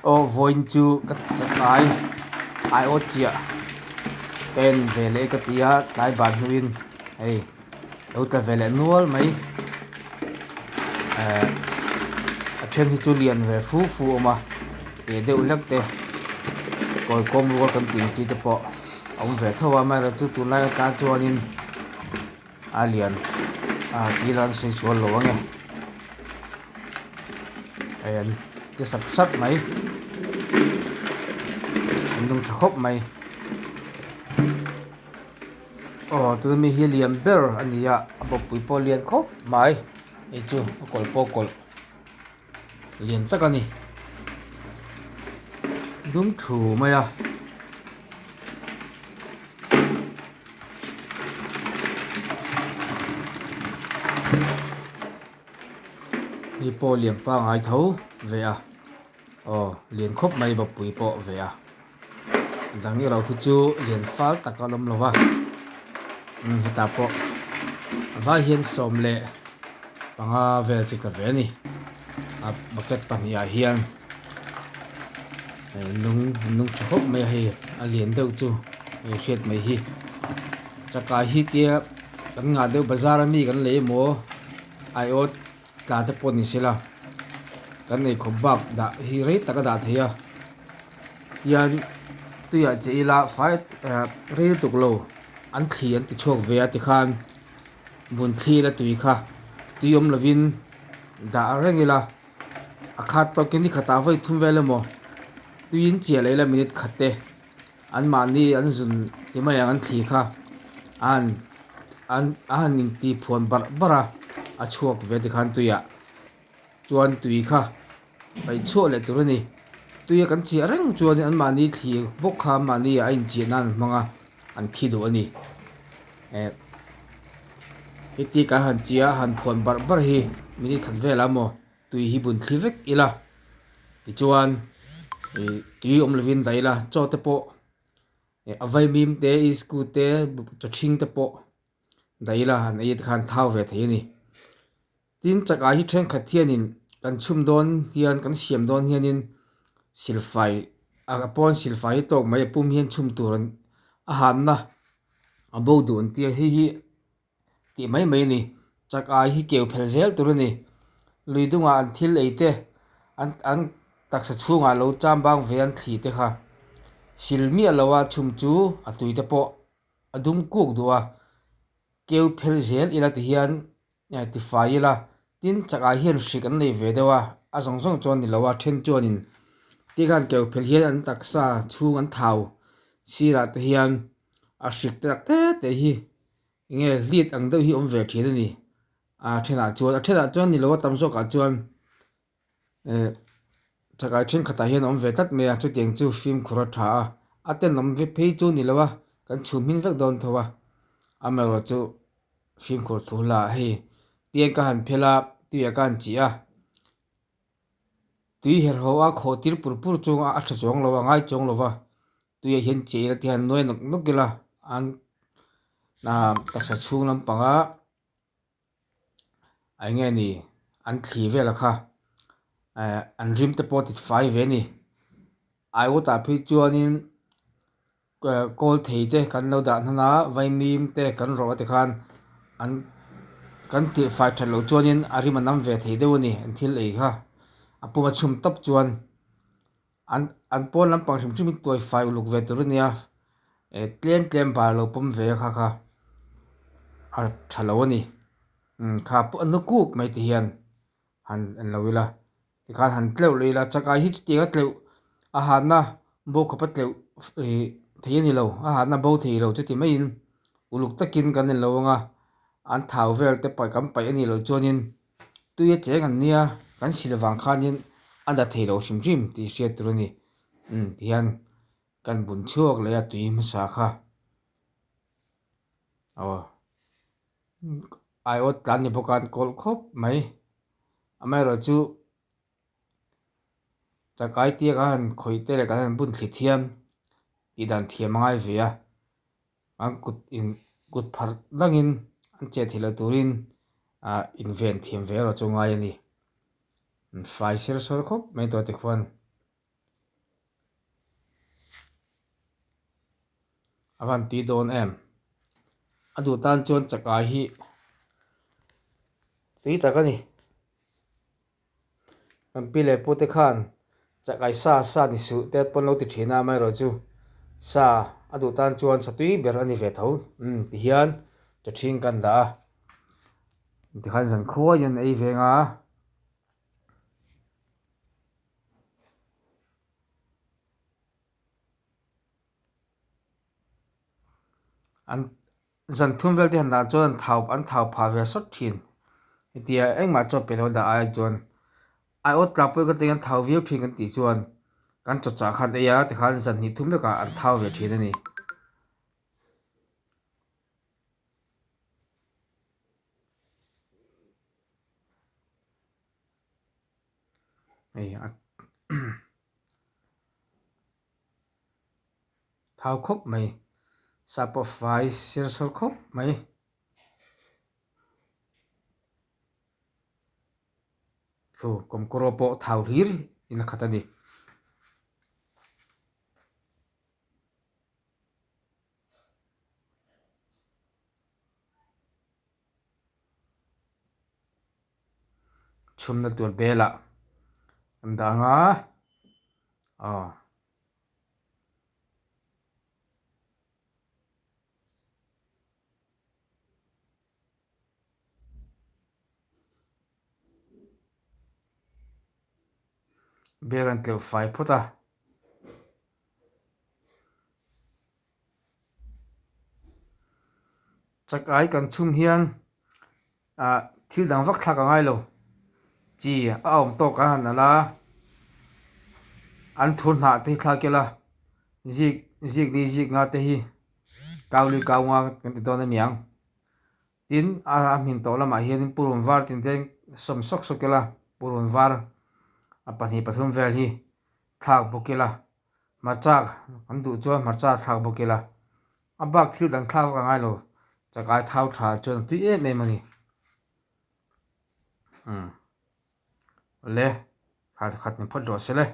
Aw vawiin chu ka chakai aiawt chiah ka en ve leh ka ti a tlai ban hnuin hei lo tla ve leh nual mai ehh a then hi chu lian ve fu fu a awm a teh deuh hlek te kawi kawm rual kan tih ang chi te pawh a awm ve tho a amaherawhchu tunlai atan chuanin. A lian a tih ila an sawi sual lo ang e hei an che sap sap mai an lung tha khawp mai aw tuna mi hi a lian ber a ni a a bawppui pawh a lian khawp mai hei chu a kawlh pawh a kawlh lian tak a ni dum thu mai a. Hei pawh lian pangai tho ve a aw lian khawp mai bawppui pawh ve a dang erawh khi chu lian fal tak a awm lo va umm hetah pawh a vai hian 15 vel chu tla ve a ni a bucket pahnihah hian lung lung tha khawp mai a hei a lian deuh chu hei hriat mai hi chakai hi tia kan ngah deuh bazar ami kan lei emaw aiawt tla te pawh ni sela kan nei khawp bak dah hi rei tak a dah thei a tian tuiah che ila fai ah rei lutuk lo an thli an ti chhuak ve a tikhan bun thli ila tui kha tui awm lovin dah reng ila. A khat tawkin ni khatah vawi thum vel emaw tuiin chiah leh ila minute khat te anmahni an zun ti mai ang an thli kha a han an a han inti phuan barh barh a a chhuak ve tikhan tuiah chuan tui kha paih chhuah leh tur a ni tuia kan chiah reng chuan anmahni thli bawk kha anmahni a inchiah nan an hmang a an thi duh a ni eh heti kan han chiah a han phuan barh barh hi minute khat velah maw tui hi bun thli vek ila tichuan ih tui awm lovin dah ila chaw te pawh eh a vaimim te iskut te chaw ṭhing te pawh dah ila an ei te khan thau ve thei a ni. Tin chakah hi thenkhat hianin kan chhum dawn hian kan siam dawn hianin silfai a pawn silfai hi tawk mai a pum hian chhum tur an a hanna a bo duh an tia hei hi tih mai mai a ni chakai hi keu phel zel tur a ni lui dungah an thil ei te an an taksa chhungah lo cham bang ve an thli te kha sil miah lo a chhum chu a tui te pawh a dum kuk duh a keu phel zel ila ti hian. Tifai ila tin chakah hian hrik an nei ve deuh a a zawng zawng chuan ni lo a then chuanin tikhan keu phel hian an taksa chhung an thau sirah te hian a hrik te tak te te hi enge hlit ang deuh hi awm ve thin a ni a thenah chuan a thenah chuan ni lo a tam zawkah chuan eh chakai thenkhatah hian a awm ve tlat mai a chutiang chu fimkhur a tha a a tenawm ve phei chu ni lo a kan chhum hmin vek dawn tho a amaherawhchu chu fimkhur thu la hei tiang ka han phel a tuiah ka han chih a tui herh ho a khawh tir pur pur chu a tha chuang lo a ngai chuang lo va tuiah hian chih ila ti hian nuai nawk nawk ila an ah taksa chhung lampanga. A eng nge ni an thli vel a kha eh an rim te pawh ti fai ve a ni aiawtah phei chuanin eh kawl thei te kan lo dah hnan a vaimim te kan rawh a tikhan an kan tih fai that loh chuanin a rim a nam ve thei deuh a ni an thil ei kha a pum a chhum tawp chuan. An an pawn lampang hrim hrim hi tuai fai uluk ve tur a nia eh tlem tlem bar lo pawm ve a kha kha a tha lo a ni umm kha pawh a nu kuk mai ti hian han en lo ila tikhan han tleuh leh ila chakai hi chutiang a tleuh a hanna bo khawpa tleuh ih thei a ni lo a hanna bo thei lo chuti maiin uluk takin kan en lo ang a an thau vel te paih kan paih a nih loh chuanin. Tui a cheng an nia kan sil vang khanin a la thei lo hrim hrim tih hriat tur a ni umm tihian kan bun chhuak leh a tui hmasa kha aw aiawt tlan ni bawk a an kawlh khawp mai amaherawhchu chakai tia kan han khawih te leh kan han bun thli thiam tih dan thiam a ngai ve a. An kut in kut pharh dangin an chet theih loh turin ah inven thiam ve erawh chu ngai a ni. An fai ser sawr khawp mai tawh tikhuan. A van tui dawn em. A duh tan chuan chakai hi tui tak a ni. Kan pi leh pute khan chakai sa sa ni suh te pawn lo ti thin a, amaherawhchu sa a duh tan chuan sa tui ber a ni ve tho. Umm tihian chawthing kan dah a, tikhan zan khuaiin an ei veng a. An zan thum vel te han dah chuan an thau an thau phah ve sawt thin hetia engmah chaw pe lo dah ai chuan aiawt tla pawh ka teng an thau viau thin kan tih chuan kan chaw chah khan ei a tikhan zan hnih thum lekah an thau ve thin a ni. Hei a Thau khawp mai sa pawh fai ser sawr khawp mai. Thu kawmkawraw pawh thau hlir in a khat a ni. Chhumna tur belah an dang a aw. Bel an tleuh fai phawt a. Chakai kan chhum hian ah thil dang vak thlak a ngai lo chi a awm tawk a han alh a an thur hnah te hi thlak ila zik zik ni zik nga te hi kau lui kau nga kan ti dawn a ni ang tin a hmin tawh lamah hianin purun var tin te sawm sawk sawk ila purun var a pahnih pathum vel hi thlak bawk ila. Hmarcha kan duh chuan hmarcha thlak bawk ila a bak thil dang thlak vak a ngai lo chakai thau tha chuan a tui em em a ni umm awle khat khat ni phawt rawh se le.